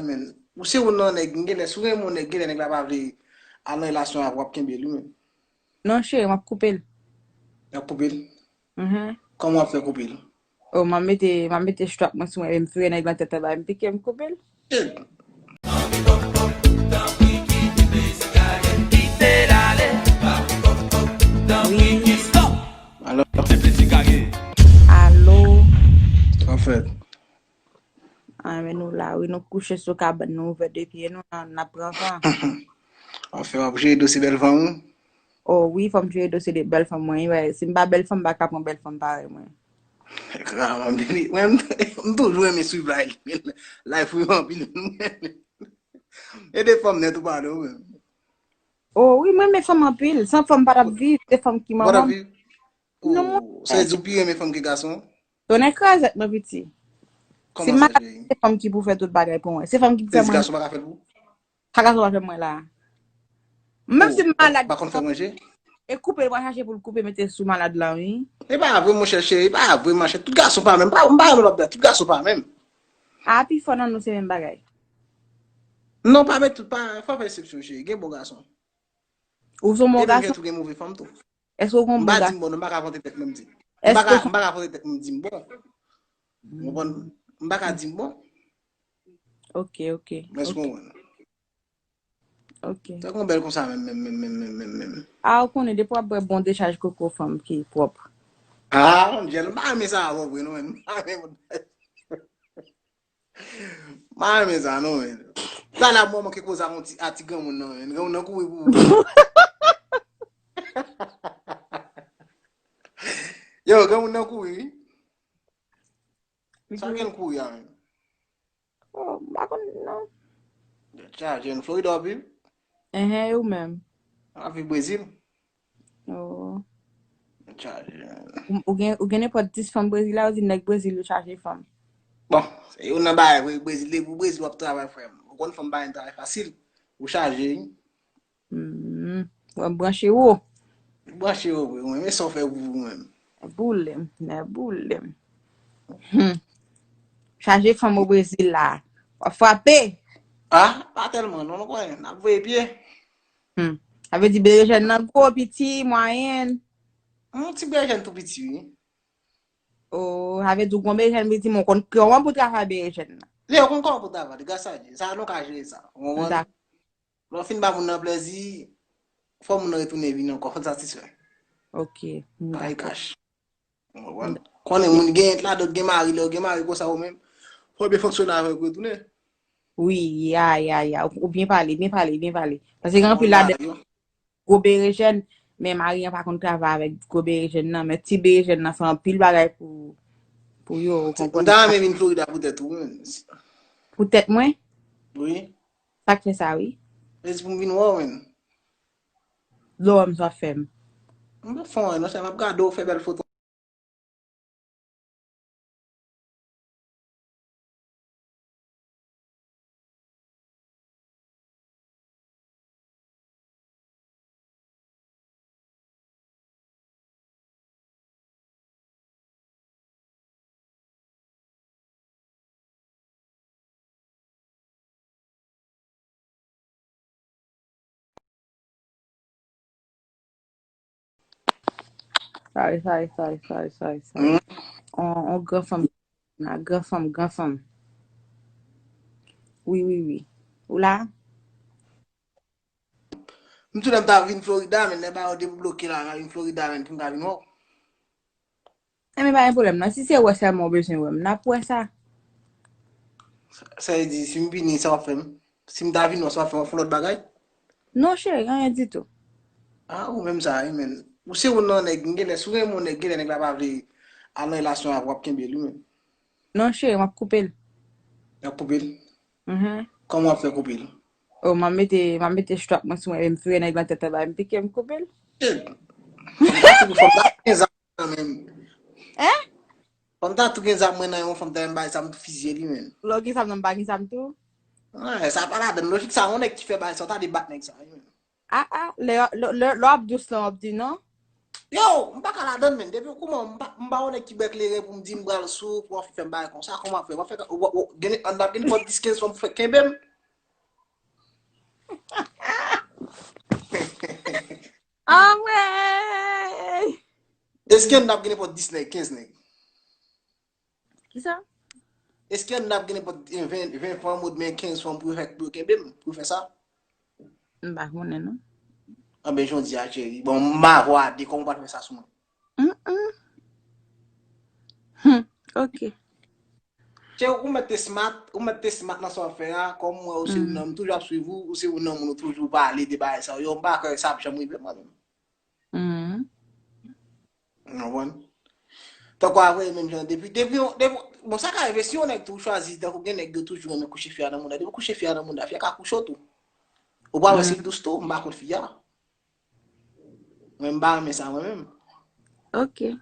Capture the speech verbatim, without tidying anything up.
men. Ou se youn nan nèg, m genlè, si w renmen yon nèg, genlè nèg la pa vle al nan relasyon avè w, w ap kenbe l, wi, men. Non, cheri, m ap koupe l. W ap koupe l? Mhm. Kòman w ap fè koupe l? Oh, m ap mete, m ap mete strap mwen sou mwen, epi m vire nèg lan tèt anba, m pike, m koupe l. Shit. Wi. Alo? Alo? Sa fèt? Ah, men nou la, wi, nou kouche sou kabann, nou ouvè de pye nou, n ap pran van. Anfen, w ap jere dosye bèl fanm ou? Oh, wi, fò m jere dosye de bèl fanm mwen, wi. Si m pa bèl fanm, m pa ka pran bèl fanm parèy mwen. Mwen, m toujou renmen swiv live. Live ou yo anpil. E de fanm nèt ou pale, wi. Oh, wi, mwen renmen fanm anpil. San fanm, m pa t ap viv. Se fanm ki manman m. Non, mwen. Sa vle di ou pi renmen fanm ke gason? Tonnè krazèt mwen piti. Si m malad, se fanm ki pou fè tout bagay pou mwen. Se fanm ki pou fè manje. Sa gason pa ka fè l pou ou? Sa gason pa fè mwen la. Menm si m malad, pa konn fè manje? E koupe, l pral chache pou l koupe, mete sou malad la, wi. E pa vre, monchè cheri, e pa vre, monchè. Tout gason pa menm. Pa, m pa renmen lòt bagay. Tout gason pa menm. A, pifò nan nou se menm bagay. Non, pa met tout, pa, fò fè eksepsyon, cheri. Gen bon gason. Ou se yon bon gason? Epi gen tou gen move fanm tou. Èske ou gon bon gason? M pa di m bon, non, m pa ka vante tèt mwen, m di. M pa ka, m pa ka vante tèt mwen, m di m bon. Ou konprann? M pa ka di m bon. Ok, ok. Èske ou konprann? Ok. Sa kon bèl konsa menm, menm, menm, menm, menm, menm, menm. A, ou konnen, depi w ap bwè bon dechaj koko fanm ki pwòp. A, Angel, m pa renmen sa avè w vre, non, menm. M pa renmen bon dechaj. M pa renmen sa, non, menm. Talè a mwen manke koze a yon ti, a ti granmoun nan, menm. Granmoun nan kouri pou ou. Yo, granmoun nan kouri, wi. Sa gen l kouri a, menm. Oh, m pa konn, non. Chaje, nou Florida w ap viv? Enhen, e ou menm? M ap viv Brezil. Oh. Chaje. Ou, ou gen, ou gen nenpòt dis fanm Brezil la, ou di nèg Brezil yo chaje fanm. Bon, se youn nan bagay, vre, Brezil, depi w Brezil, w ap travay, frè m. Ou konn fanm pa yon travay fasil. Ou chaje, wi. Hmm. W ap branche wo. Branche wo, vre, mwen, men sa w fè pou ou menm. Boule m, nè boule m. Hmm. Chaje fanm o Brezil la. W ap frape. A, pa tèlman, non, nou konnen, n ap voye pye. Hmm. Sa vle di berejèn nan gwo, piti, mwayen. Yon ti berejèn tou piti, wi. Oh, sa vle di w gon berejèn piti, men w konn kòman pou travay berejèn nan. Lè w konn kòman pou travay, gras a Dye. Sa, nou ka jere sa. Ou konprann? Lè w fin ba moun nan plèzi, fò moun nan retounen vini ankò, fò l satisfè. Ok, m dakò. Pa gen kach. Ou konprann? Konnen moun gen ladan gen mari, lè w gen mari konsa ou menm, fò w byen fonksyone avè l pou retounen. Wi, ya, ya, ya. Ou, ou byen pale, byen pale, byen pale. Paske gen anpil ladan gwo berejèn, men mari an pa konn travay avèk gwo berejèn nan, men ti berejèn nan fè anpil bagay pou, pou yo, ou konprann? M ta renmen vin Florida pou tèt ou, wi. Pou tèt mwen? Wi. Sa k fè sa, wi. Mèsi pou m vin wè w, menm. Lè w wè m sa w ap fè m. M p ap fè w anyen, non, sèlman m ap gade w fè bèl foto. Say, say, say, say, say, say. Hmm? On, on gran fanm, na gran fanm, gran fanm. Wi, wi, wi. Ou la? M tou lè m ta vin Florida, men lè ba yo debloke la, m vin Florida, men pou m ka vin wè w. Enben, pa gen pwoblèm, non. Si se wè sèlman w bezwen wè m, n ap wè sa. Sa, sa vle di, si m vini, sa w ap fè m? Si m ta vini, sa w ap fè m? W ap fè lòt bagay? Non, cheri, anyen ditou. A, ou menm sa, wi, men. Ou se youn nan nèg, m genlè, si w renmen yon nèg, genlè nèg la pa vle al nan relasyon avè w, w ap kenbe l, wi, men. Non, cheri, m ap koupe l. W ap koupe l? Mhm. Kòman w ap fè koupe l? Oh, m ap mete, m ap mete strap mwen sou mwen, epi m vire nèg lan tèt anba, epi m pike, m koupe l. Shit. Fò m ta tou gen zam nan men m. Hein? Fò m ta tou gen zam mwen nan men m, fò m ta bay zam tou fizye li, men. Lè w gen zam nan, m pa gen zam tou? Wi, sa pa ladan lojik sa, yon nèg ki fè bagay sa, w ta debat nèg sa, wi, men. A, a, lè, lè, lè, lè w ap dous lan, w ap di non? Yo, m pa ka ladann, men. Depi kouman, m pa, m pa yon nèg ki bèk lere pou m di m pral sou, pou w ap fè m bagay konsa. Kòman fè? W ap fè, w, w, gen, an ap gen nenpòt dis kenz fanm pou fè kenbe m. Anmwey! Èske n ap gen nenpòt dis nèg, kenz nèg? Kisa? Èske n ap gen nenpòt ven, ven fanm ou byen kenz fanm pou yo fè, pou yo kenbe m, pou yo fè sa? M pa konnen, non. Anben, jan w di a, cheri. Bon, m pa vwa de, kòman w pral fè sa sou mwen? Mm-mm. Hmm, ok. Cheri, ou mèt te smart, ou mèt te smart nan sa w ap fè a, kòm mwen, ou se yon nonm, toujou ap swiv ou, ou se yon nonm, ou toujou pale de bagay sa yo. M pa kwè sa ap janm rive mwen menm. Mm. Ou konprann? Tankou avè menm jan, depi, depi, depi, bon, sa ka rive, si yon nèg tou chwazi, tankou gen nèg yo toujou renmen kouche fi a nan mouda, depi kouche fi a nan mouda, fi a ka kouche w tou. Ou pa wè se dous tou, m pa kont fi a. Mwen, m pa renmen sa, mwen menm. Ok.